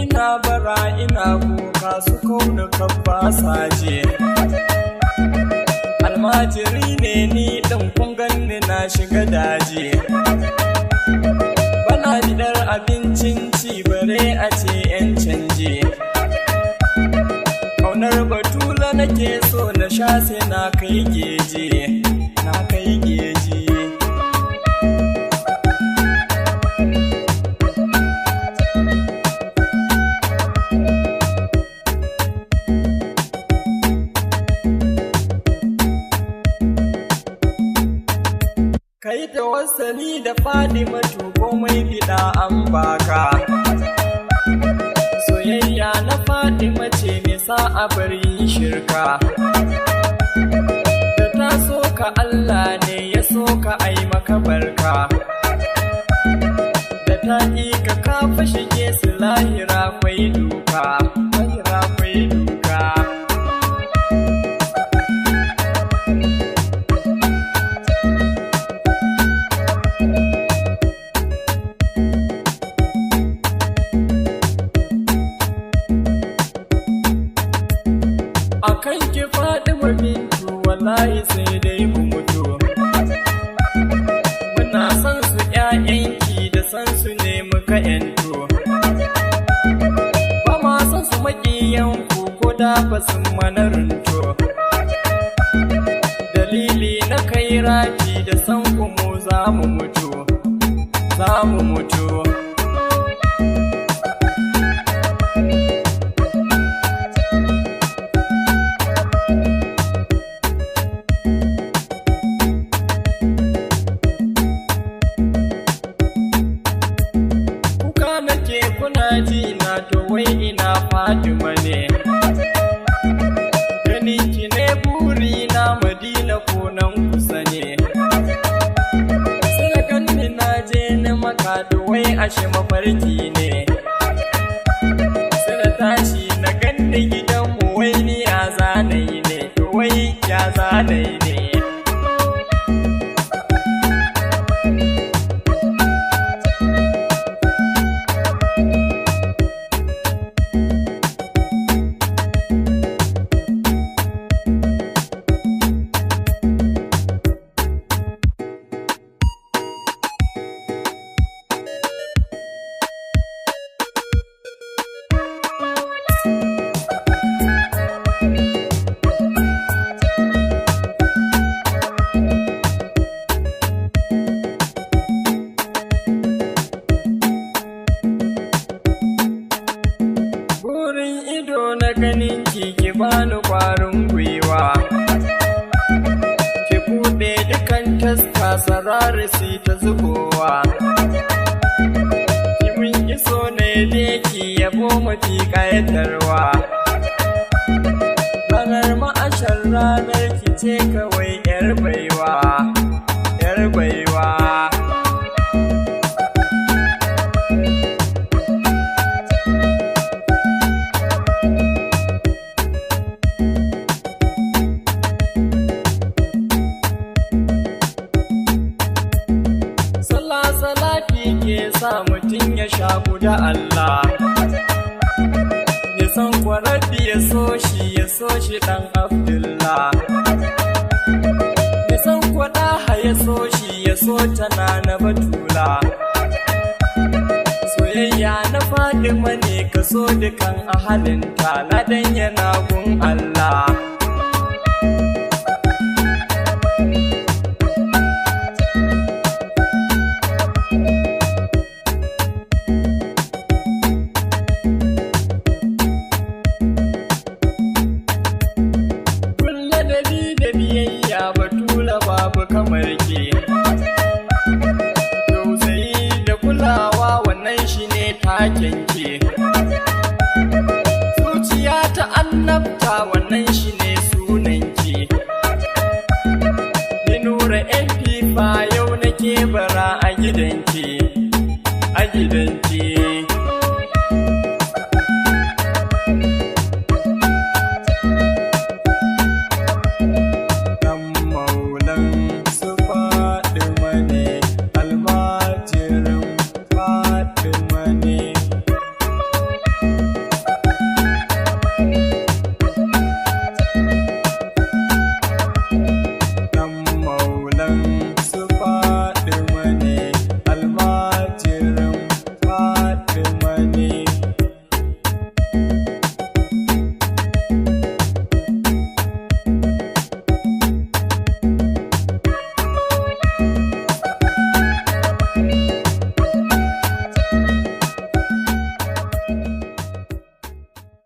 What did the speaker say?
Ina bara ina kuka su kaunu kan ba sa je. Almajiri ne ni ɗin kun ganni na shiga daji. Bana bidar abincin ci bare a ce 'yan canje. Kaunar batula nake so na sha sai na kai geji, na kai geji. Kai tawassali da Fadimatu komai bida an baka. Soyayya na Fadima ce mai sa a bari shirka. Da ta so ka Allah ne ya so ka ai maka barka. Da ta ƙi ka ka fashige su lahira kwai duka, lahira kwai duka. Akan ki Fadima bintu wallahi sai dai mu mutu. Muna son su ƴaƴanki da san su ne muka ƴanto. Ba ma son su maƙiyanku ko da ba sun mana runto. Dalili na kai raki da san ku mu za mu mutu, za mu mutu. Kuka nake kuna ji na to wai ina Fatima ne. Ganin ki ne buri na Madina ko nan kusa ne. Sai ganni na je na maka to wai ashe mafarki ne. Sai na tashi na ganni gidanmu wai ni ya zanayi ne, to wai ya zanayi ne. Burin ido na ganin ki ki bani kwarin gwiwa. Ki buɗe dukan taska sarari si ta zubowa. Ki mun iso na yabe ki yabo mafi ƙayatarwa. Ranar ma'ashar ranar ki ce kawai 'yar baiwa, 'yar baiwa. Sallah salati ke sa mutum ya shaku da Allah. Ya san kwararri ya so shi ɗan Abdullah. Ya san kwaɗaha ya so shi ya so tana na Batula. Soyayya na Fadima ne ka so dukan ahalinta ladan yana gun Allah.